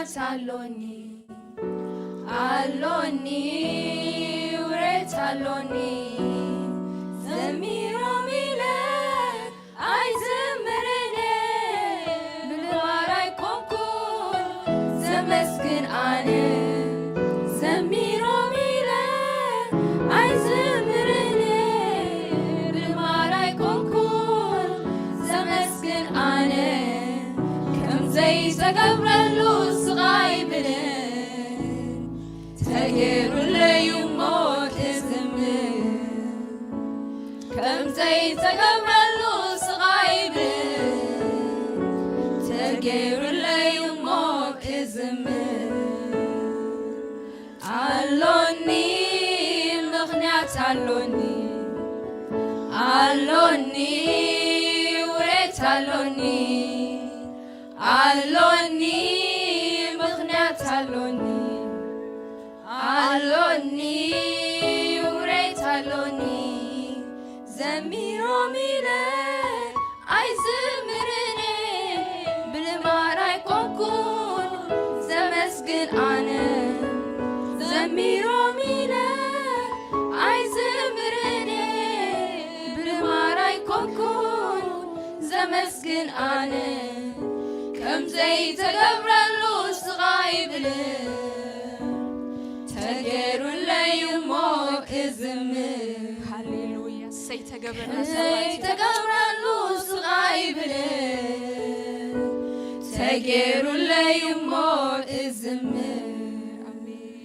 ኣሎኒ ኣሎኒ ውሬት ኣሎኒ ዘሚሮም ኢለ ኣይዝምርን እየ። ብልማድ ኣይኮንኩን ዘመስግን ኣነ ዘሚሮም ኢለ ኣይዝምርን እየ። ብልማድ ኣይኮንኩን ዘመስግን ኣነ ከም ዘይተገብረሉ ስቓይ ብለ ተገይሩለይ እሞ ክዝምር ከም ዘይተገብረሉ ስቓይ ብለ ተገይሩለይ እሞ ክዝምር ኣሎኒ ምኽንያት ኣሎኒ ኣሎኒ ውሬት ኣሎኒ ኣሎኒ ምኽንያት ኣሎኒ ኣሎኒ ውሬት ኣሎኒ ዘሚሮም ኢለ ኣይዝምርን ብልማድ ኣይኮንኩን ዘመስግን ኣነ ዘሚሮም ኢለ ኣይዝምርን ብልማድ ኣይኮንኩን ዘመስግን ኣነ ከም ዘይተገብረሉ ስቓይ ብለ ተገይሩለይ እሞ ክዝምር ሃሌሉያ ሰይተገብረሉ ዘይተገብረሉ ስቓይ ብለ ተገይሩለይ እሞ ክዝምር ኣሜን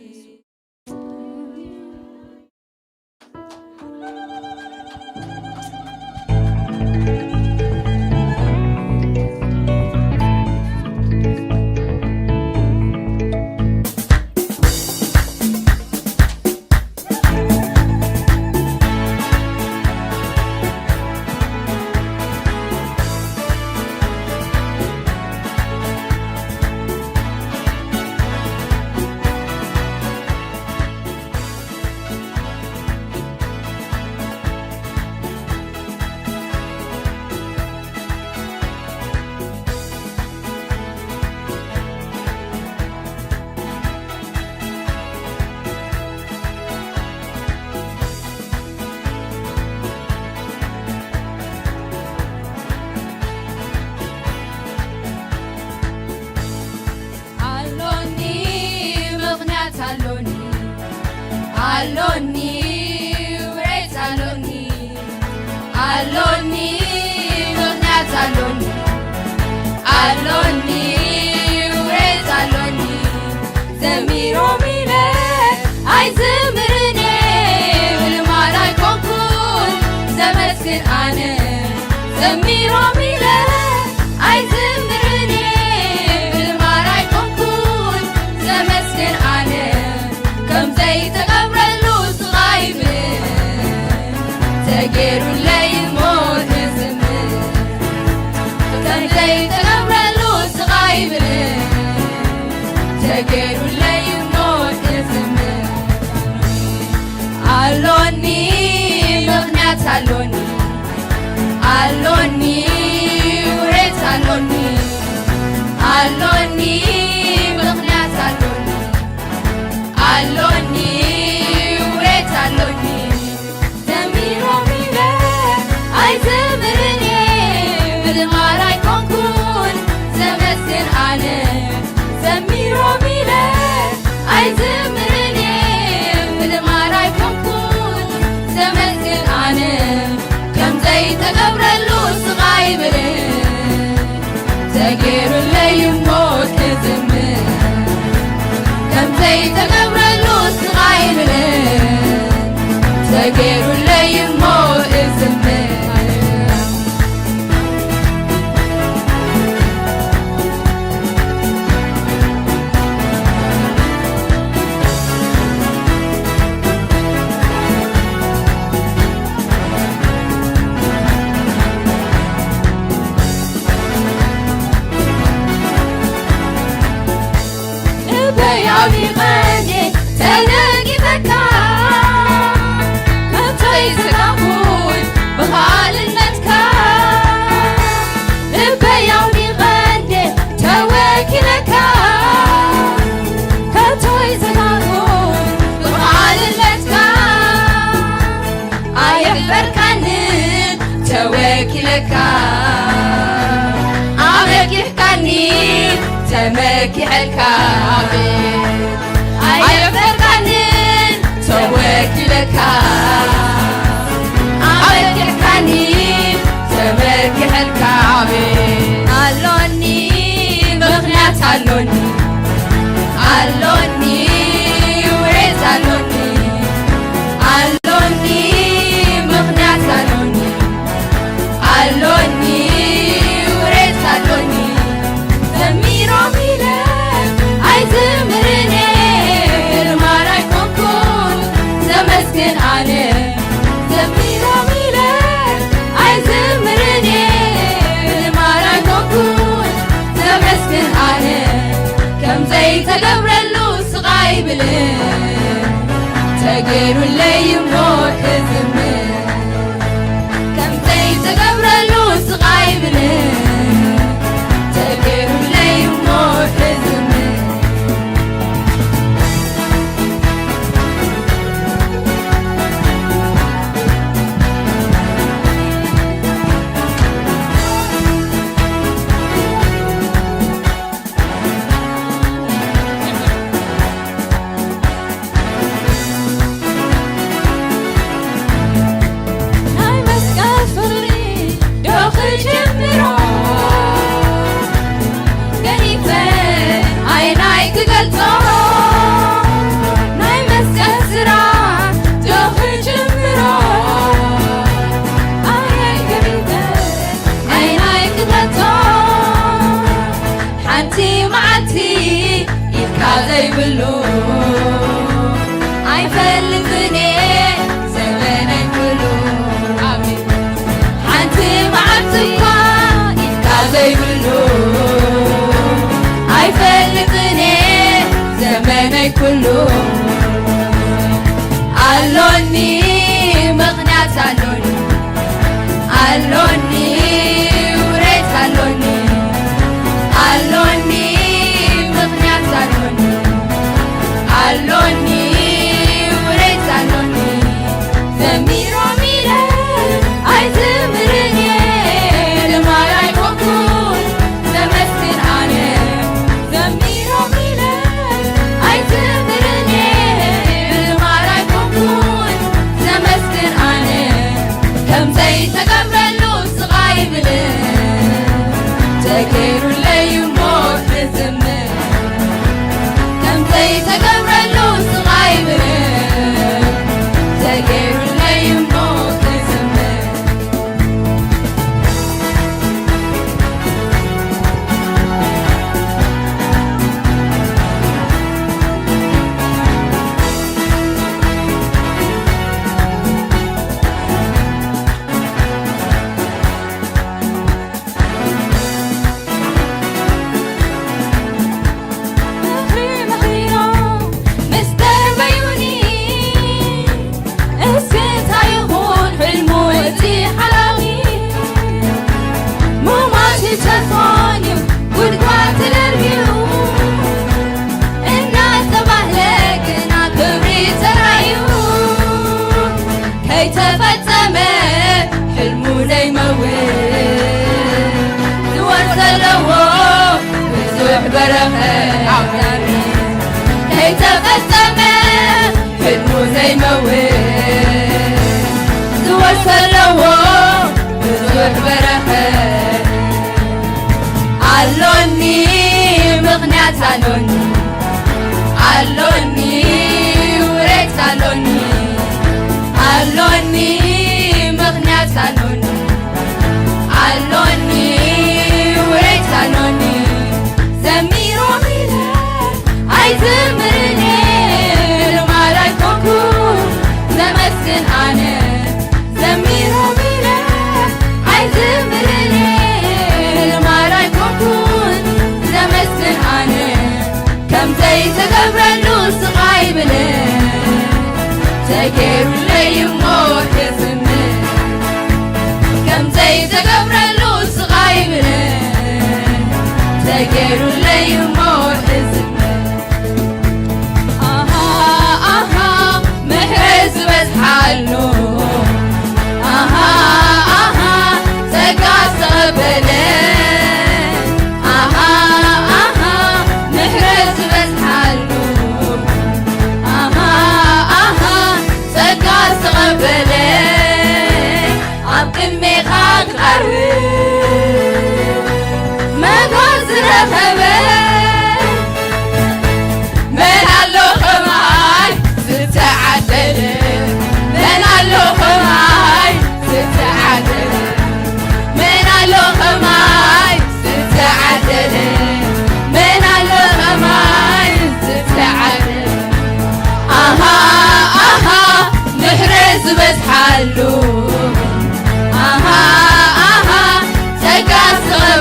ኣሎኒ ምኽንያት ኣሎኒ ኣሎኒ ውሬት ኣሎኒ ኣሎኒ ምኽንያት ኣሎኒ ኣሎኒ ውሬት ኣሎኒ ዘሚሮም ኢለ ኣይዝምርን እየ ብልማድ ኣይኮንኩን ዘመስግን ኣነ ዘሚሮም ኢለ ኣይዝምርን እየ ብልማድ ኣይኮንኩን ዘመስግን ኣነ ከም ዘይተገብረሉ ስቓይ ብለ ተገይሩለይ እሞ ክዝምር ከም ዘይተገብረሉ ስቓይ ብለ ተገይሩለይ እሞ ክዝምር ኣሎኒ ምኽንያት ኣሎኒ ኣሎኒ ውሬት ኣሎኒ ኣሎኒ ምኽንያት ኣሎኒ ኣሎኒ ውሬት ኣሎኒ ዘሚሮም ኢለ ኣይዝምርን እየ ብልማድ ኣይኮንኩን ዘመስግን ኣነ ዘሚሮም ኢለ ኣይዝምርን እየ ብልማድ ኣይኮንኩን ዘመስግን ኣነ ከም ዘይተገብረሉ ስቓይ ብለ ተገይሩለይ እሞ ክዝምር ከም ዘይተገብረሉ ስቓይ ብለ ተገይሩለይ እሞ እዝምር እበይ ኣውሊቐ እንዴ ተነቂፈካ መተይ ዝናኹን ብኻልነትካ እበይ ኣውሊቐ እንዴ ተወኪለካ መኪሕካኒ ተመኪሐልካ ኣቤት ኣየፈርካንን ተወኪለካ ኣበኪሕካኒ ተመኪሐልካ ኣቤት ኣሎኒ ምኽንያት ኣሎኒ ኣሎኒ ውሬት ኣሎኒ ኣሎኒ ምኽንያት ኣሎኒ ኣሎኒ ውሬት ኣሎኒ ዘሚሮም ኢለ ኣይዝምርን እየ ልማድ ኣይኮንኩን ዘመስግን ኣነ ዘሚሮም ኢለ ኣይዝምርን እየ ልማድ ኣይኮንኩን ዘመስግን ኣነ ከም ዘይተገብረሉ ስቕ ኣይብልን ተገይሩለይ እሞ ክዝምር ከም ዘይተገብረሉ ስቕ ኣይብልን ተገይሩለይ እሞ ክዝምር ናይ መስቀል ፍቕሪ ዶ ክጅምሮ ገኒፈ ኣይናይ ክገልጾ ናይ መስቀል ስራሕ ዶ ክጅምሮ ኣየ ገኒፈ ኣይናይ ክገልጾ ሓንቲ መዓልቲ ኢልካ ዘይብሉ ኣይፈልጥን እየ ዘመነይ ኩሉ ሓንቲ መዓልቲ እኳ ኢልካ ዘይብሉ ኣይፈልጥን እየ ዘመነይ ኩሉ ኣሎኒ ምኽንያት ኣሎኒ ኣሎኒ ውሬት ኣሎኒ ኣሎኒ ምኽንያት ኣሎኒ ኣሎኒ ውሬት ኣሎኒ ዘሚሮም ኢለ ኣይዝምርን እየ ልማድ ኣይኮንኩን ዘመስግን ኣነ ዘሚሮም ኢለ ኣይዝምርን እየ ልማድ ኣይኮንኩን ዘመስግን ኣነ ከም ዘይተገብረሉ ስቕ ኣይብልን ተገይሩለይ እሞ ክዝምር ከም ዘይተገብረሉ ስቕ ኣይብልን ተገይሩለይ እሞ ክዝምር ከይተፈጸመ ሕልሙ ዘይመውት ዝወርስ ዘለዎ ብዙሕ በረኸት ከይተፈጸመ ሕልሙ ዘይመውት ዝወርስ ዘለዎ ብዙሕ በረኸት ኣሎኒ ምኽንያት ኣሎኒ ኣሎኒ ውሬት ኣሎኒ ኣሎኒ ምኽንያት ኣሎኒ ኣሎኒ ውሬት ኣሎኒ ዘሚሮም ኢለ ኣይዝምርን ልማድ ኣይኮንኩ ዘመስግን ኣነ ዘሚሮም ኢለ ኣይዝምርን ልማድ ኣይኮንኩን ዘመስግን ኣነ ከም ዘይተገብረሉ ስቕ ኣይብልን ተገይሩለይ እሞ ክዝምር ከም ዘይተገብረሉ ስቕ ኣይብልን ተገይሩለይ እሞ ክዝምር ኣሃ ኣሃ ምሕረት ዝበዝሓሉ ኣሃ ኣሃ ጸጋ ዝተቐበለ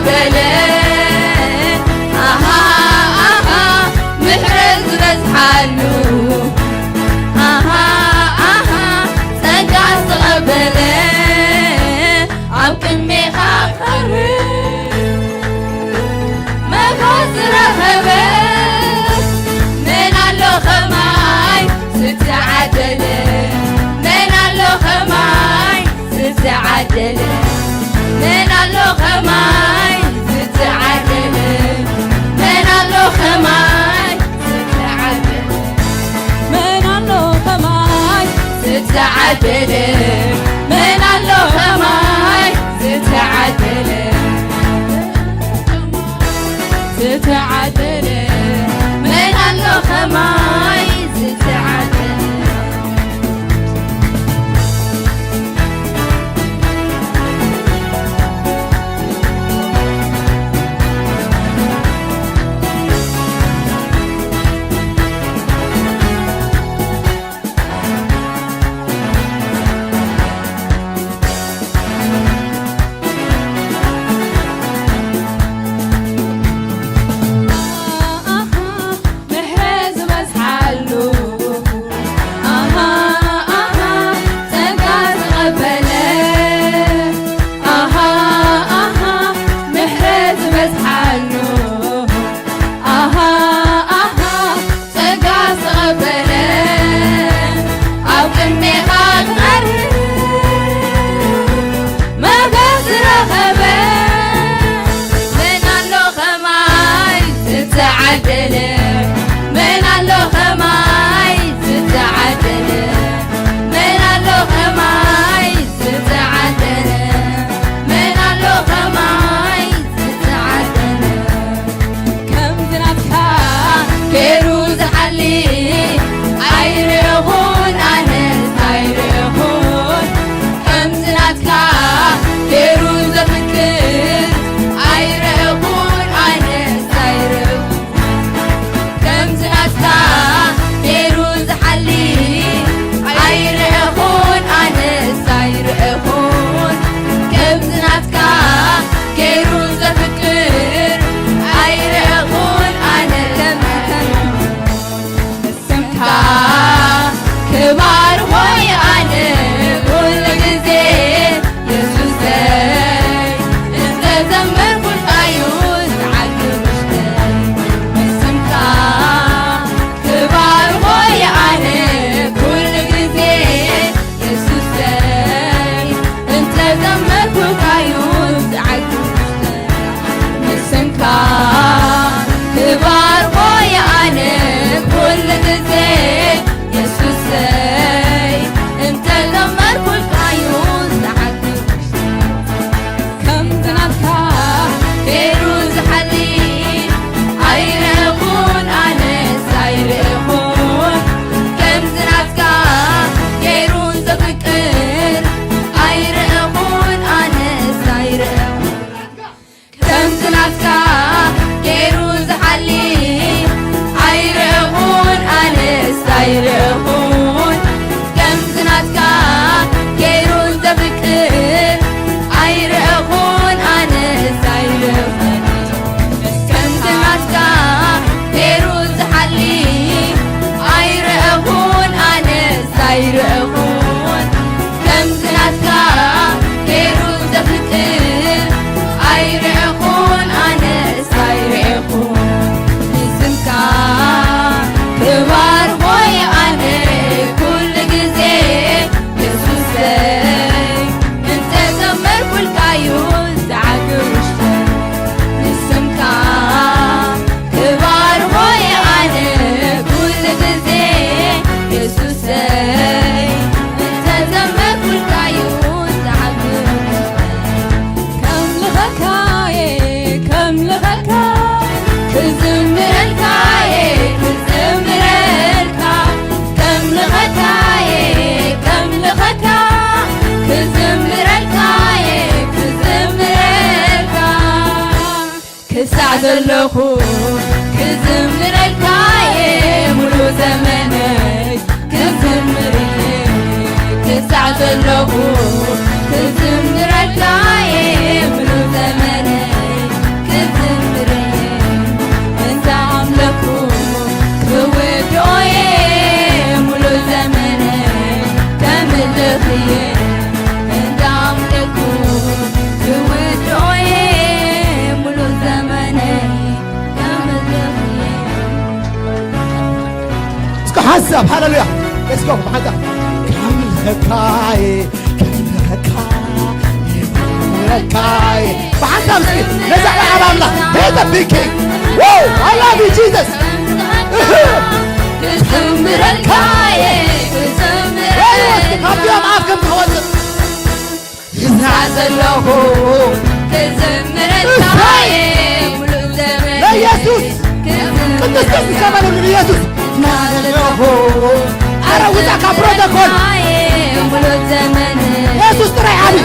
በለ ኣሃ ኣሃ ምሕረት ዝበዝሓሉ ኣሃ ኣሃ ጸጋ ዝተቐበለ ኣብ ቅድሜኻ ክቐርብ መጎስ ዝረኸበ መን ኣሎ ኸማይ ዝተዓደለ መን ኣሎ ኸማይ ዝተዓደለ መን ኣሎ ኸማይ ዝተዓደለ መን ኣሎ ኸማይ ዝተዓደለ መን ኣሎ ኸማይ ዝተዓደለ መን ኣሎ ኸማይ ዝተዓደለ ዝተዓደለ መን ኣሎ ኸማይ ዝተዓደለ ጸጋ ዝተቐበለ ኣብ ቅድሜኻ ክቐርብ መገስ ዝረኸበ መን ኣሎ ኸማይ ዝተዓደለ መን ኣሎ ኸማይ ዝተዓደለ መን ኣሎ ኸማይ ዝተዓደለ መን ኣሎ ኸማይ ዝተዓደለ ከምዚ ናትካ ገይሩ ዝሓሊ ኣይረኹን ኣነስ ኣይረኹን ከምዚ ናትካ ገይሩ ዘፍቅር ኣይረኹን ኣነስ ኣይረኹን ከምዚ ናትካ ገይሩ ዝሓሊ ኣይረኹን ኣነስ ኣይረኹን ከምዚ ናትካ ገይሩ ዘፍቅር ኣይረኹን ኣነ ከምዚ ከም ስምካ ክባር ሆይ ኣነ ኩሉ ግዜ የሱሰይ እንተዘመርኩልካዩ ዝዓግብ ውሽጠይ ስምካ ክባር ሆይ ኣነ ኩሉ ግዜ የሱሰይ እንተዘመርኩልካዩ ዝዓግብ ውሽጠይ ንስምካ ክባር ሆይ ኣነ ኩሉ ግዜ የሱሰይ እንተዘመርኩልካዩ ዝዓግብ ከምዚ ናትካ ገይሩ ዝሓሊ ኣይረኹን ኣነስ ኣይረኹን ከምዚ ናትካ ገይሩ ዘፍቅር ኣይረኹን ኣነስ ኣይረኹን ከምዚ ናትካ ገይሩ ዝሓሊ ኣይረኹን ኣነስ ኣይረኹን ከምዚ ናትካ ገይሩ ዘፍቅር ኣይረኹን ኣነስ ኣይረኹን ከምዚ ናትካ ገይሩ ዝሓሊ ኣይረኹን ኣነስ ኣይረኹን ከምዚ ናትካ ገይሩ ዘፍቅር ኣይረኹን ኣነስ ኣይረኹን ንስምካ ክባር ሆይ ኣነ ኩሉ ግዜ የሱሰይ እንተዘመርኩልካዩ ዝዓግብ ውሽጠይ ንስምካ ክባር ሆይ ኣነ ኩሉ ግዜ የሱሰይ እንተዘመርኩልካዩ ዝዓግብ ውሽጠይ ከምልኸካየ ከምልኸካ ክዝምረልካየ ክዝምረልካ ከምልኸካየ ከምልኸካ ክዝምረልካየ ክዝምረልካ ክሳዕ ዘለኹ ክዝምረልካየ ሙሉ ዘመነይ ክዝምር ክሳዕ ዘለኹ ክዝምረልካየ ሙሉ ዘመነይ ሓሳብ ሃሌሉያ። Let's go ብሓንሳብ። ከምልኸካየ ከምልኸካ ከምልኸካየ ብሓንሳብ እስኪ ነዛ ዓብ ኣምላኽ ቤተ ቢኪ I love you Jesus። ክዘምረልካየ ክዘምረልካ ወይወስድ ካብዚኦም ኣፍ ከም ትወፅእ እዛ ዘለኹ ክዘምረልካየ ሙሉ ዘመን ለኢየሱስ ቅዱስ ቅዱስ ዘመን ንኢየሱስ ናዘለኹ ኣረ ውፃ ካብ ፕሮቶኮል ሙሉ ዘመን ኢየሱስ ጥራይ ዓቢ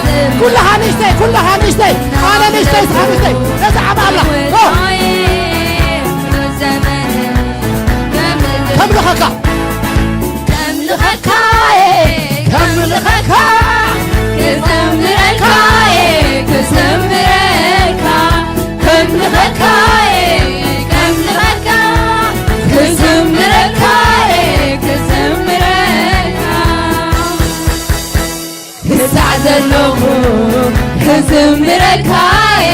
ኩላኻ ንእሽተይ ኩላኻ ንእሽተይ ኣነ ንእሽተይ ስኻ ንእሽተይ ነዛ ዓብ ኣምላኽ ከምልኸካ ከምልኸካየ ከምልኸካ ክዘምረልካየ ክዘምረልካ ከምልኸካየ ከምልኸካ ክዘምረልካየ ክዘምረልካ ክሳዕ ዘለኹ ክዝምረልካየ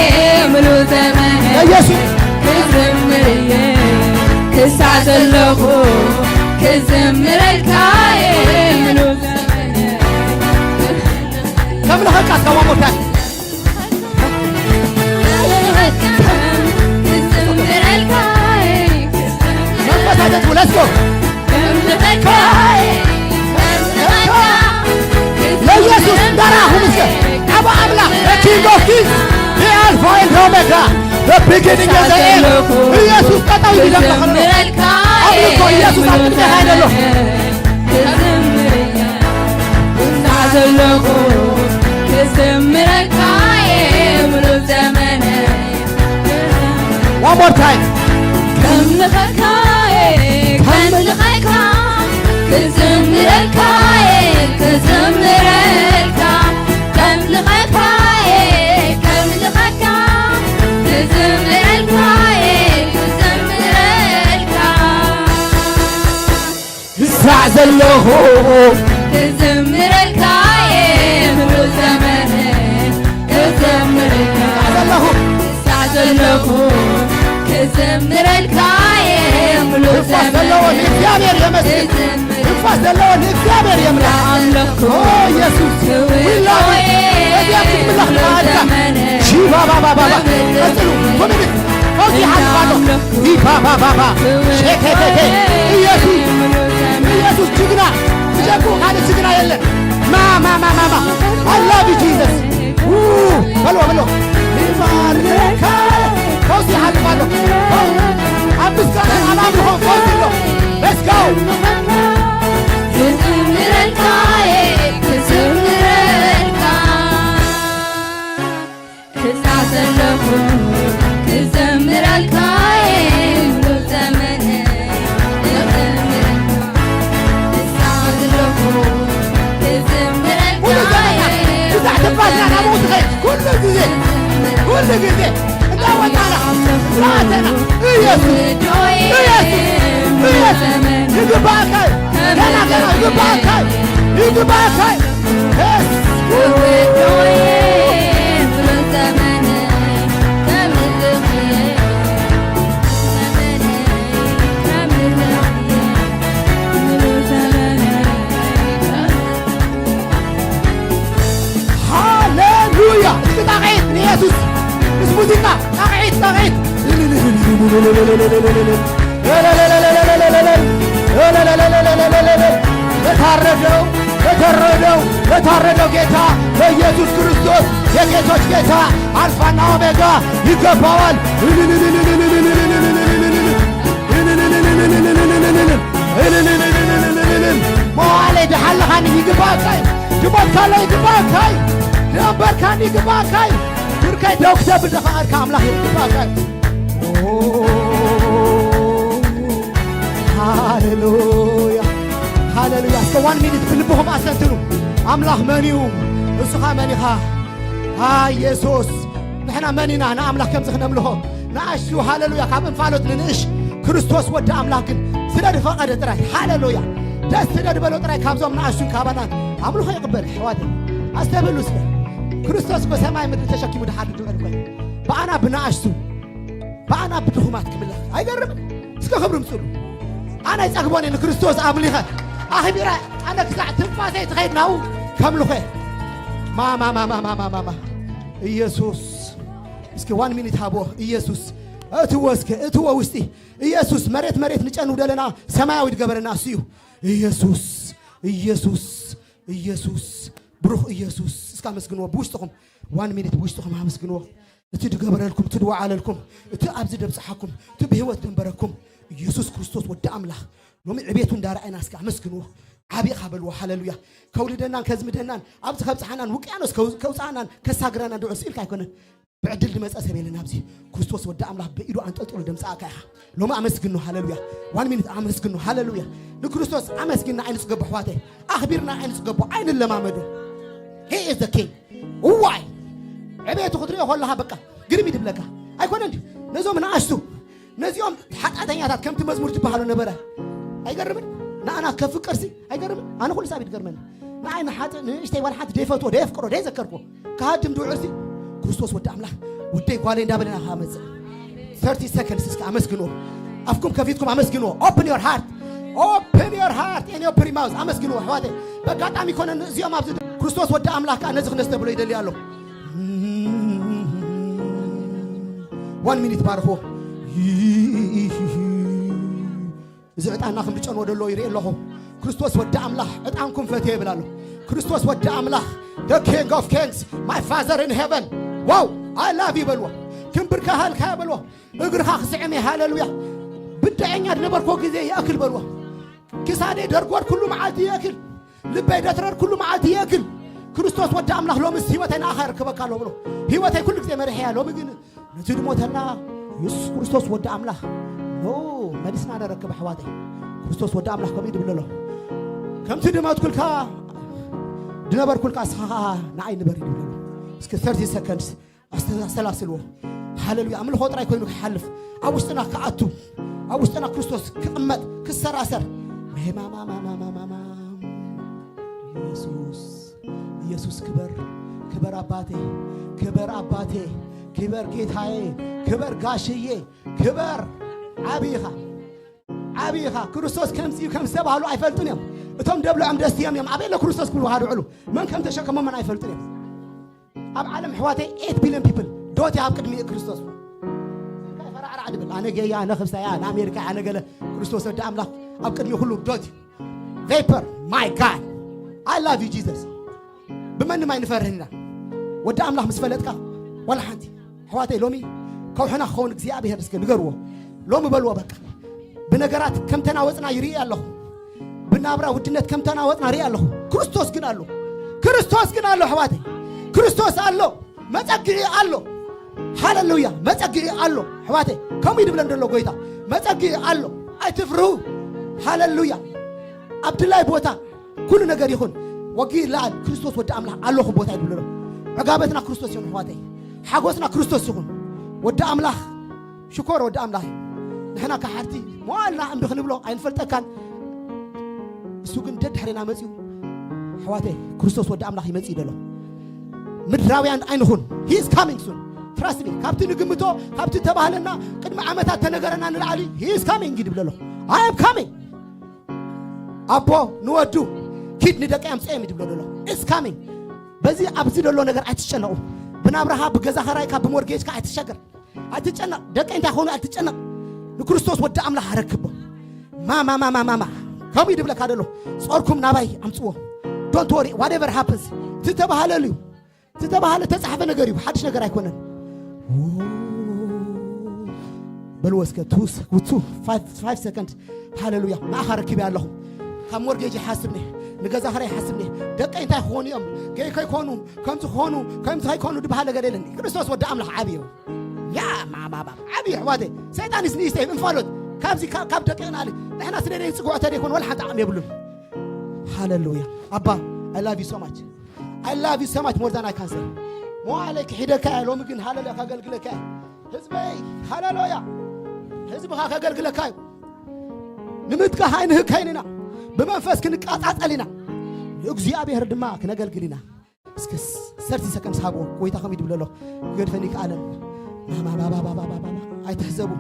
ምሉእ ዘመነ ኢየሱስ ክዝምርየ ክሳዕ ዘለኹ ክዝምረልካየ ምሉእ ዘመነ ከምልኸካ እስከ one more time ክዝምረልካየ መንፈሳት let's go ለኢየሱስ እንዳራኹም እስከ ዓብ ኣምላኽ the King of Kings the Alpha and Omega the beginning and the end ኢየሱስ ጠጠው ይደምኽሎ ኣምልኮ ኢየሱስ ኣብ ቅድሜኻ ይደሎ ዘለኹ ክዝምረልካየ ሙሉ ዘመነ One more time. ከምልኸካየ ከምልኸካ ክዝምረልካየ ክዝምረልካ ከምልኸካየ ከምልኸካ ክዝምረልካየ ክዝምረልካ ክሳዕ ዘለኹ ክዝምረልካየ ምሉእ ዘመነ ክዘምረልካ ዘለኹ ክሳዕ ዘለኹ ክዘምረልካየ ምሉእ ትንፋስ ዘለዎ ዘመነ ንእግዚኣብሔር የመስግን። ክዘምር ትንፋስ ዘለዎ ንእግዚኣብሔር የምልኽ። ኣለኹ ኦ ኢየሱስ ክብር we love you። ሆይ እዚኣ ክትምለኽ ምሉእ ንዓድካ ዘመነ ሺባባባባባ ቀጽሉ ኮሚኒት ፈውሲ ሓልፋ ኣሎ ይባባባባ ሸተተተ ኢየሱስ ኢየሱስ ጅግና ብጀርቡ ካልእ ጅግና የለን ማማማማማ I love you Jesus በልዎ በልዎ ይባርከ ፈውሲ ሓልፋ ኣሎ ኣብ ምስጋና ኣብ ኣምልኾ ፈውሲ ኣሎ Let's go ክዝምረልካ ክዝምረልካ ክሳዕ ዘለኹ ክዘምረልካ እየ ሙሉ ዘመነይ ክዘምረልካ ክሳዕ ዘለኹ ክዘምረልካ ሙሉ ዘመንካ እየ ክሳዕ ትባልና ናብኡ ትኸይድ ኩሉ ግዜ ኩሉ ግዜ እናወጣና እናኣተና ኢየሱስ ኢየሱስ ኢየሱስ ይግባእካ እዩ ገና ገና ይግባእካ እዩ ይግባእካ እዩ ሃሌሉያ እስኪ ጣቕዒት ንየሱስ ምስ ሙዚቃ ጣቕዒት ጣቕዒት ለታረደው ለታረደው ለታረደው ጌታ ለኢየሱስ ክርስቶስ የጌቶች ጌታ አልፋና ኦሜጋ ይገባዋል። መዋለይ ድሓለኻኒ ይግባእካይ ድሞት ካለ ይግባእካይ ድኣንበርካኒ ይግባእካይ ብርከይ ደው ክተብል ደኸኣልካ ኣምላኽ ይግባእካይ ሃሌሉያ ሃሌሉያ እስከ ዋን ሚኒት ብልብኹም ኣስተንትኑ ኣምላኽ መን እዩ ንስኻ መን ኢኻ ኣይ የሱስ ንሕና መን ኢና ንኣምላኽ ከምዚ ክነምልኾ ንኣሽቱ ሃሌሉያ ካብ እንፋሎት ንንእሽ ክርስቶስ ወዲ ኣምላኽ ግን ስለ ዝፈቐደ ጥራይ ሃሌሉያ ደስ ስለ ዝበሎ ጥራይ ካብዞም ንኣሽቱን ካባናን ኣምልኾ ይቕበል ኣሕዋት ኣስተብህሉ እስከ ክርስቶስ እኮ ሰማይ ምድሪ ተሸኪሙ ድሓር ድበል እኮ ብኣና ብንኣሽቱ ብኣና ብድኹማት ክምለኽ ኣይገርምን እስከ ክብሪ ምፅሉ ኣነ ኣይጸግቦን እየ ንክርስቶስ ኣምሊኸ ኣኽቢረ። ኣነ ክሳዕ ትንፋሰይ ትኸይድ ናብኡ ከምልኾ እየ። ማማ ማማ ማማ ማማ ኢየሱስ። እስኪ ዋን ሚኒት ሃቦ ኢየሱስ። እትዎ እስኪ እትዎ ውስጢ ኢየሱስ። መሬት መሬት ንጨኑ ደለና ሰማያዊ ድገበረና እሱ እዩ። ኢየሱስ ኢየሱስ ኢየሱስ። ብሩኽ ኢየሱስ። እስካ ኣመስግንዎ ብውሽጥኹም። ዋን ሚኒት ብውሽጥኹም ኣመስግንዎ። እቲ ድገበረልኩም፣ እቲ ድወዓለልኩም፣ እቲ ኣብዚ ደብጽሓኩም፣ እቲ ብህይወት ደንበረኩም ኢየሱስ ክርስቶስ ወዲ ኣምላኽ። ሎሚ ዕቤቱ እንዳረኣይና እስካ ኣመስግንዎ። ዓቢ ኢኻ በልዎ። ሃሌሉያ። ከውልደናን ከዝምደናን ኣብዚ ከብጽሓናን ውቅያኖስ ከው-፣ ከውጽኣናን ከሳግረናን ድዑ ስኢልካ ኣይኮነን። ብዕድል ድመጸ ሰብ የለን ኣብዚ። ክርስቶስ ወዲ ኣምላኽ ብኢዱ ኣንጠልጥሉ ደምጻእካ ኢኻ። ሎሚ ኣመስግኖ። ሃሌሉያ። ዋን ሚኒት ኣመስግኖ። ሃሌሉያ። ንክርስቶስ ኣመስግና ኣይንጽገቦ ኣሕዋተይ። ኣኽቢርና ኣይንጽገቦ። ኣይንለማመዶ። He is the king። እዋይ ዕቤቱ ክትሪኦ ከለኻ በቃ ግርም ይድብለካ። ኣይኮነ እንዲ ነዞም ንኣሽቱ ነዚኦም ሓጢኣተኛታት ከምቲ መዝሙር ዝበሃሉ ነበረ። ኣይገርምን? ንኣና ከፍቅርሲ ኣይገርምን? ኣነ ኩሉ ሳብ ይትገርመኒ። ንኣይ ንሓጢእ ንእሽተይ ዋላ ሓንቲ ደይፈትዎ ደየፍቅሮ ደይዘከርኩዎ ክሃድም ድውዕርሲ ክርስቶስ ወዲ ኣምላኽ ወደይ ጓለይ እንዳበለና ክመጽእ። Thirty seconds እስከ ኣመስግንዎ። ኣፍኩም ከፊትኩም ኣመስግንዎ። Open your heart. Open your heart and your mouth። ኣመስግንዎ ኣሕዋተይ። በጋጣሚ ኮነ እዚኦም ኣብዚ ክርስቶስ ወዲ ኣምላኽ ከዓ ነዚ ክነስተብሎ ይደሊ ኣሎ። ዋን ሚኒት ባርኽዎ። እዚ ዕጣንና ከም ዝጨንዎ ደሎ ይርኢ ኣለኹ። ክርስቶስ ወዲ ኣምላኽ ዕጣንኩም ፈትየ ይብል ኣሎ። ክርስቶስ ወዲ ኣምላኽ the king of kings, my father in heaven። ዋው I love you በልዎ። ክምብር ካሃልካ በልዎ። እግርኻ ክስዕም እየ። ሃሌሉያ። ብድዐኛ ዝነበርኮ ግዜ ይኣክል በልዎ። ክሳደይ ደርጎር ኩሉ መዓልቲ ይእክል። ልበይ ደትረር ኩሉ መዓልቲ ይእክል። ክርስቶስ ወዲ ኣምላኽ ሎምስ ህይወተይ ንኣኻ ርክበካ ኣሎ ብሎ ህይወተይ ኩሉ ግዜ መሪሐያ። ሎሚ ግን ነቲ ድሞተና የሱስ ክርስቶስ ወዲ ኣምላኽ ኖ መሊስና ነረክብ ኣሕዋተይ። ክርስቶስ ወዲ ኣምላኽ ከምኡ ድብለሎ ከምቲ ድመትኩልካ ድነበርኩልካ እስኻ ኸዓ ንዓይ ንበር ይድብለሎ። እስከ thirty seconds ኣስተሳሰላስልዎ። ሃሌሉያ። ኣምልኾ ጥራይ ኮይኑ ክሓልፍ ኣብ ውሽጥና ክኣቱ ኣብ ውሽጥና ክርስቶስ ክቕመጥ ክሰራሰር። ማማማማማማማ ኢየሱስ ኢየሱስ ክበር ክበር ኣባቴ ክበር ኣባቴ ክበር ጌታዬ ክበር ጋሽዬ ክበር። ዓብይኻ ዓብይኻ። ክርስቶስ ከምዚ እዩ ከም ዝተባህሉ ኣይፈልጡን እዮም። እቶም ደብልዖም ደስትዮም እዮም ኣበይ ኣሎ ክርስቶስ ክብሉ ሃድዕሉ መን ከም ተሸከሞምን ኣይፈልጡን እዮም። ኣብ ዓለም ኣሕዋተይ eight billion people ዶት ኣብ ቅድሚ ክርስቶስ ፈራዕራዕ ድብል ኣነ ገያ ኣነ ክብሳያ ኣነ ኣሜሪካ ኣነ ገለ ክርስቶስ ወዲ ኣምላኽ ኣብ ቅድሚ ኩሉ ዶት vapor. My God, I love you Jesus። ብመንም ኣይንፈርህን ኢና። ወዲ ኣምላኽ ምስ ፈለጥካ ዋላ ሓንቲ ኣሕዋተይ ሎሚ ከውሕና ክኸውን እግዚኣብሔር እስከ ንገርዎ። ሎሚ በልዎ በቃ ብነገራት ከም ተናወጽና ይርኢ ኣለኹ። ብናብራ ውድነት ከም ተናወጽና ርኢ ኣለኹ። ክርስቶስ ግን ኣሎ። ክርስቶስ ግን ኣሎ ኣሕዋተይ። ክርስቶስ ኣሎ። መጸግዒ ኣሎ። ሃሌሉያ። መጸግዒ ኣሎ ኣሕዋተይ። ከምኡ ይድብለን ዘሎ ጎይታ። መጸግዒ ኣሎ። ኣይትፍርሁ። ሃሌሉያ። ኣብ ድላይ ቦታ ኩሉ ነገር ይኹን። ወጊ ለኣል ክርስቶስ ወዲ ኣምላኽ ኣለኹ ቦታ ይድብለሎ። ዕጋበትና ክርስቶስ ይኹን ኣሕዋተይ። ሓጎስና ክርስቶስ ይኹን። ወዲ ኣምላኽ ሽኮር ወዲ ኣምላኽ እዩ። ንሕና ካሓርቲ መዋልና እምቢ ክንብሎ ኣይንፈልጠካን። እሱ ግን ደድሕሬና መጺኡ ኣሕዋተይ ክርስቶስ ወዲ ኣምላኽ ይመጽእ ይደሎ። ምድራውያን ኣይንኹን። He is coming soon. Trust me። ካብቲ ንግምቶ ካብቲ ተባህለና ቅድሚ ዓመታት ተነገረና ንላዕሊ He is coming ይድብለሎ። I am coming። ኣቦ ንወዱ ኪድ ንደቀይ ኣምፅኦም ይድብሎ ደሎ። It's coming። በዚ ኣብዚ ደሎ ነገር ኣይትጨነቁ። ብናብራኻ ብገዛ ኸራይካ ብሞርጌጅካ ኣይትሸገር። ኣይትጨነቕ። ደቀይ እንታይ ኾኑ ኣይትጨነቕ። ንክርስቶስ ወዲ ኣምላኽ ኣረክቦ። ማማማማማማ ከምኡ ይድብለካ ደሎ። ጾርኩም ናባይ ኣምፅዎ። Don't worry whatever happens። ትተባሃለሉ እዩ። ዝተባህለ ተጻሕፈ ነገር እዩ። ሓድሽ ነገር ኣይኮነን። በልዎ እስከ two two five second። ሃሌሉያ። ንኣኻ ረኪበ ኣለኹ። ካብ ሞርጌጅ ይሓስብኒ ንገዛ ኸራይ ይሓስብኒ። ደቀይ እንታይ ክኾኑ እዮም? ገይ ከይኮኑ ከምዚ ክኾኑ ከምዚ ከይኮኑ ድበሃል ነገር የለን። ክርስቶስ ወዲ ኣምላኽ ዓብዪ እዩ። ያ ማባባ ዓብዪ ኣሕዋተይ። ሰይጣን ይስ ንእሽተይ እንፋሎት ካብዚ ካብ ደቀይ ንኣሊ ንሕና ስለ ደይ ጽጉዖ ተደይኮን ወላ ሓንቲ ዓቕሚ የብሉን። ሃሌሉያ። ኣባ I love you so much። I love you so much more than I can say። መዋዕለይ ክሒደካ እየ። ሎሚ ግን ሃሌሉያ ከገልግለካ እየ። ህዝበይ ሃሌሉያ ህዝብኻ ከገልግለካ እዩ። ንምትካኽ ኣይንህከይን ኢና። ብመንፈስ ክንቃጻጸል ኢና። ንእግዚኣብሔር ድማ ክነገልግል ኢና። እስከ thirty seconds ሃብዎ። ጎይታ ከም ይድብለሎ ክገድፈኒ ይከኣለን። ማማባባባባባባ ኣይትሕዘቡ።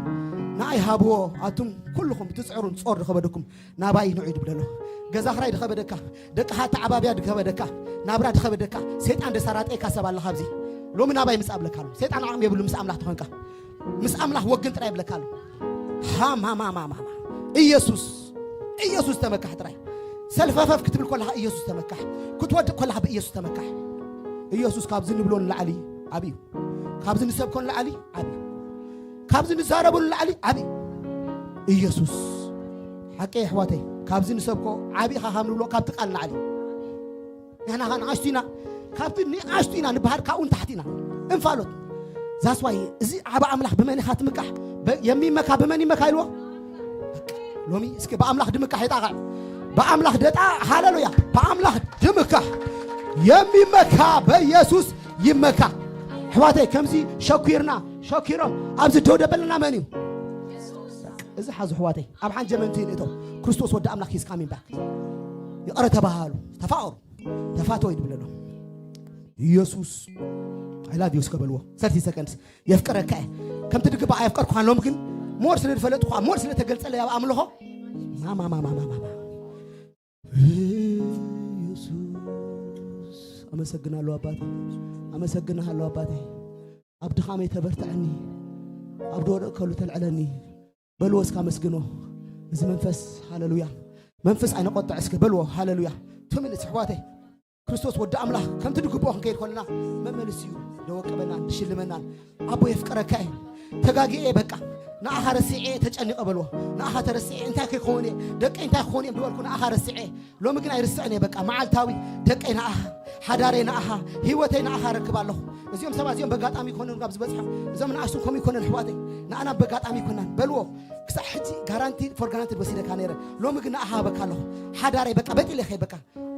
ንኣይ ሃብዎ ኣቱም ኩልኹም ትጽዕሩን ጾር ድኸበደኩም ናባይ ንዑ ድብለሎ። ገዛ ኽራይ ድኸበደካ፣ ደቅኻ ኣተዓባብያ ድኸበደካ፣ ናብራ ድኸበደካ፣ ሰይጣን ደሳራጠይካ ሰብ ኣለ። ካብዚ ሎሚ ናባይ ምጻእ ብለካ ኣሎ። ሰይጣን ዓቕሚ የብሉ ምስ ኣምላኽ ተኾንካ። ምስ ኣምላኽ ወግን ጥራይ ብለካ ኣሎ። ሃማማማማማ ኢየሱስ ኢየሱስ ተመካሕ ጥራይ። ሰልፈፈፍ ክትብል ኮለኻ ኢየሱስ ተመካሕ። ክትወድቅ ኮለኻ ብኢየሱስ ተመካሕ። ኢየሱስ ካብዚ ንብሎ ንላዕሊ ዓብዩ። ካብዚ ንሰብኮ ንላዕሊ ዓብዩ። ካብዚ ንዛረቡ ንላዕሊ ዓብዩ። ኢየሱስ ሓቂ ኣሕዋተይ፣ ካብዚ ንሰብኮ ዓብኻ ካብ ንብሎ ካብቲ ቃል ንላዕሊ። ንሕና ኸ ንኣሽቱ ኢና፣ ካብቲ ንኣሽቱ ኢና ንበሃል፣ ካብኡ ንታሕቲ ኢና እንፋሎት። ዛስዋይ እዚ ዓብ ኣምላኽ ብመን ኢኻ ትምካሕ? በ- የሚመካ ብመን ይመካ ኢልዎ? በቃ፣ ሎሚ እስኪ ብኣምላኽ ድምካሕ ይጣቓዕ። ብኣምላኽ ደጣ ሃሌሉያ። ብኣምላኽ ድምካሕ የሚመካ በኢየሱስ ይመካ። ኣሕዋተይ ከምዚ ሸኪርና ሸኪሮም ኣብዚ ደው ደበለና መን እዩ? እዚ ሓዙ ኣሕዋተይ ኣብ ሓንጀመንቲ ንእቶ። ክርስቶስ ወዲ ኣምላኽ is coming back። ይቕረ ተባሃሉ፣ ተፋቐሩ፣ ተፋተው ይድብለሎ። ኢየሱስ I love you እስከ በልዎ። ሰርቲ ሰከንድስ የፍቅረካ እየ። ከምቲ ድግባእ ኣየፍቀርኩኻን ሎም ግን ሞር ስለ ዝፈለጥኩኻ ሞር ስለ ተገልጸለ ኣብ ኣምልኾ ማማማማማማ ኢየሱስ ኣመሰግናለሁ ኣባቴ፣ ኣመሰግናለሁ ኣባቴ። ኣብ ድኻመይ ተበርትዐኒ፣ ኣብ ዝወደቅከሉ ተልዕለኒ። በልዎ እስከ ኣመስግኖ። እዚ መንፈስ ሃሌሉያ። መንፈስ ኣይነቆጥዕ እስከ በልዎ ሃሌሉያ። ቱምንስ ኣሕዋተይ ክርስቶስ ወዲ ኣምላኽ ከምቲ ድግብኦ ክንከይድ ከለና መመልስ እዩ ደወቅበናን ድሽልመናን። ኣቦ የፍቅረካ እየ። ተጋጊኤ በቃ ንኣኻ ረሲዐ ተጨኒቐ በልዎ። ንኣኻ ተረሲዐ እንታይ ከይከውን እየ ደቀይ እንታይ ክኾን እዮም ዝበልኩ ንኣኻ ረሲዐ። ሎሚ ግን ኣይርስዕን እየ በቃ መዓልታዊ ደቀይ ንኣኻ፣ ሓዳረይ ንኣኻ፣ ህይወተይ ንኣኻ ረክብ ኣለኹ። እዚኦም ሰባት እዚኦም በጋጣሚ ይኮነን ካብ ዝበፅሖም እዞም ንኣሽቱን ከምኡ ይኮነን ኣሕዋተይ ንኣና በጋጣሚ ይኮናን በልዎ። ክሳብ ሕጂ ጋራንቲ ፎር ጋራንቲድ ወሲደካ ነይረ። ሎሚ ግን ንኣኻ ሃበካ ኣለኹ። ሓዳረይ በቃ በጢለ ይኸይድ በቃ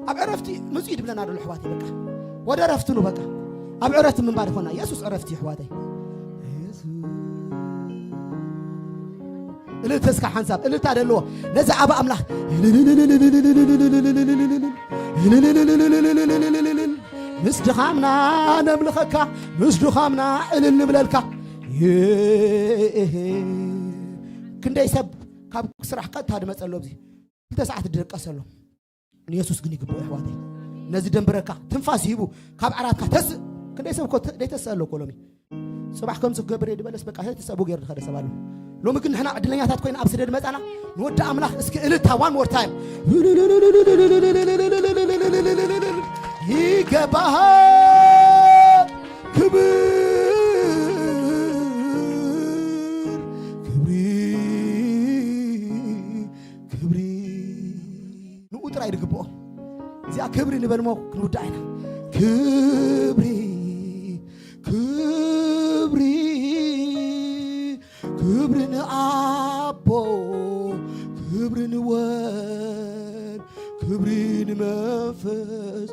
ኣብ ዕረፍቲ ምፁ ይድብለና ደሎ ኣሕዋተይ በቃ ወደ ዕረፍቲ ኑ በቃ ኣብ ዕረፍቲ ምንባር ይኾና ኢየሱስ ዕረፍቲ ኣሕዋተይ። እልልታ እስካ ሓንሳብ እልልታ ደለዎ ነዚ ዓቢ ኣምላኽ። ምስ ድኻምና ነምልኸካ፣ ምስ ድኻምና እልል ንብለልካ። ክንደይ ሰብ ካብ ስራሕ ቀጥታ ድመጸሎ ኣብዚ ክልተ ሰዓት ድደቀሰሎ። ንየሱስ ግን ይግብኦ ኣሕዋተይ። ነዚ ደንብረካ ትንፋስ ሂቡ ካብ ዓራትካ ተስእ። ክንደይ ሰብ እኮ ተ- ዘይተስእ ኣሎ እኮ ሎሚ። ጽባሕ ከምዚ ክገብር እየ ድበለስ በቃ ተስእ ገይሩ ዝኸደ ሰብ ኣሎ። ሎሚ ግን ንሕና ዕድለኛታት ኮይና ኣብ ስደድ መጻና ንወዲ ኣምላኽ እስኪ እልልታ one more time። ይገባሃል ክብር ክብሪ ክብሪ ንኡ ጥራይ ዝግብኦ። እዚኣ ክብሪ ንበልሞ ክንውዳእ ኢና። ክብሪ ክብሪ ክብሪ ንኣቦ ክብሪ ንወድ ክብሪ ንመንፈስ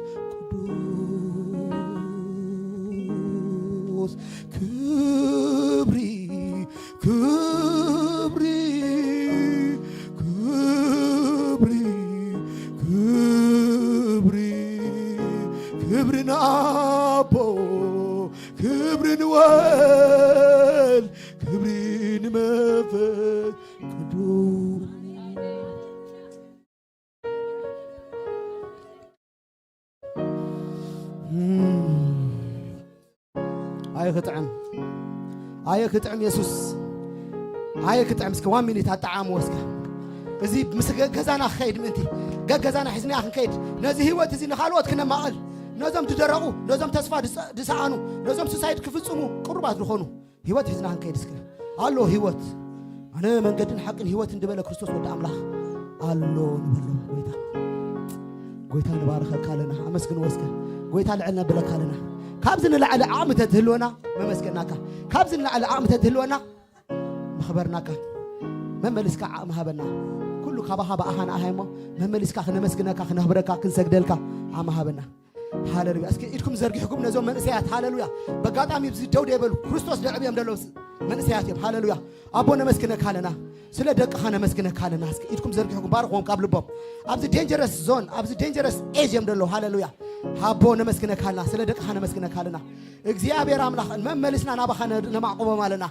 ቅዱስ ክብሪ ክብሪ ክብሪ ክብሪ ክብሪ ንኣቦ ክብሪ ንወል ክብሪ ንመንፈስ ቅዱስ። ኣየ ክጥዕም ኣየ ክጥዕም የሱስ ኣየ ክጥዕም እስከ ዋን ሚኒት ኣጠዓምዎ እስከ እዚ ምስ ገ- ገዛና ክኸይድ ምእንቲ ገገዛና ሒዝና ክንከይድ ነዚ ህይወት እዚ ንኻልኦት ክነማቐል ነዞም ዝደረቑ ነዞም ተስፋ ዝሰ- ዝሰኣኑ ነዞም ሱሳይድ ክፍጽሙ ቅሩባት ዝኾኑ ህይወት ሒዝና ክንከይድ እስከ ኣሎ ህይወት ኣነ መንገድን ሓቅን ህይወትን ዝበለ ክርስቶስ ወዲ ኣምላኽ ኣሎ ንበሎ ጎይታ ጎይታ ንባረኸካ ኣለና ኣመስግንዎ እስከ ጎይታ ልዕል ነብለካ ኣለና ካብዚ ንላዕሊ ዓቕሚ ተትህልወና መመስገናካ ካብዚ ንላዕሊ ዓቕሚ ተትህልወና መኽበርናካ መመሊስካ ዓቕሚ ሃበና ኩሉ ካባኻ ብኣኻ ንኣኻ እሞ መመሊስካ ክነመስግነካ ክነኽብረካ ክንሰግደልካ ዓቕሚ ሃበና ሃሌሉያ እስኪ ኢድኩም ዘርጊሕኩም ነዞም መንእሰያት ሃሌሉያ በጋጣሚ ብዚ ደው ደይበሉ ክርስቶስ ደዕብዮም ደለዉ መንእሰያት እዮም። ሃሌሉያ። ኣቦ ነመስግነካ ኣለና፣ ስለ ደቅኻ ነመስግነካ ኣለና። እስኪ ኢድኩም ዘርጊሕኩም ባርኽዎም ካብ ልቦም። ኣብዚ ዴንጀረስ ዞን፣ ኣብዚ ዴንጀረስ ኤጅ እዮም ዘለዉ። ሃሌሉያ። ኣቦ ነመስግነካ ኣለና፣ ስለ ደቅኻ ነመስግነካ ኣለና። እግዚኣብሔር ኣምላኽ መመሊስና ናባኻ ነ- ነማዕቁቦም ኣለና።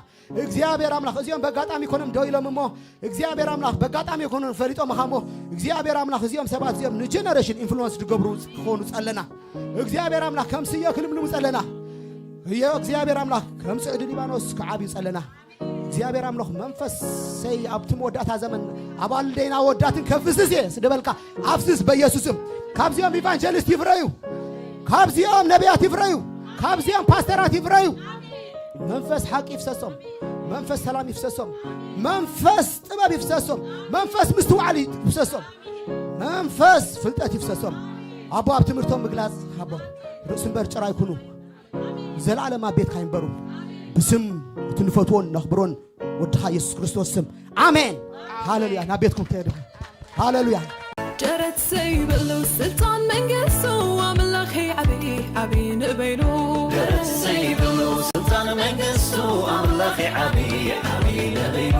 እግዚኣብሔር ኣምላኽ እዚኦም በጋጣሚ ይኮኖም ደው ኢሎም እሞ እግዚኣብሔር ኣምላኽ በጋጣሚ ይኮኖም ፈሊጦም እኻ እሞ እግዚኣብሔር ኣምላኽ እዚኦም ሰባት እዚኦም ንጀነሬሽን ኢንፍሉወንስ ዝገብሩ ክኾኑ ጸለና። እግዚኣብሔር ኣምላኽ ከም ስየ ክልምልሙ ጸለና። እዮ እግዚኣብሔር ኣምላኽ ከም ጽዕዲ ሊባኖስ ክዓብዩ ጸለና። እግዚኣብሔር ኣምላኽ መንፈሰይ ኣብቲ መወዳእታ ዘመን ኣብ ኣልደይና ወዳትን ከፍስስ እየ ስደበልካ ኣፍስስ በኢየሱስም። ካብዚኦም ኢቫንጀሊስት ይፍረዩ፣ ካብዚኦም ነቢያት ይፍረዩ፣ ካብዚኦም ፓስተራት ይፍረዩ። መንፈስ ሓቂ ይፍሰሶም፣ መንፈስ ሰላም ይፍሰሶም፣ መንፈስ ጥበብ ይፍሰሶም፣ መንፈስ ምስትውዓል ይፍሰሶም፣ መንፈስ ፍልጠት ይፍሰሶም። ኣቦ ኣብ ትምህርቶም ምግላጽ ኣቦ ርእሲ እምበር ጭራ ይኩኑ። ዘላለም ኣብ ቤትካ ይንበሩ። ብስም እቲ ንፈትዎን ነኽብሮን ወድኻ የሱስ ክርስቶስ ስም ኣሜን። ሃሌሉያ። ናብ ቤትኩም ትሄዱ። ሃሌሉያ። ደረት ዘይብሉ ስልጣን መንግስቱ ኣምላኽ ዓብዪ ዓብዪ ንበይኑ ደረት ዘይብሉ ስልጣን መንግስቱ ኣምላኽ ዓብዪ ዓብዪ ንበይኑ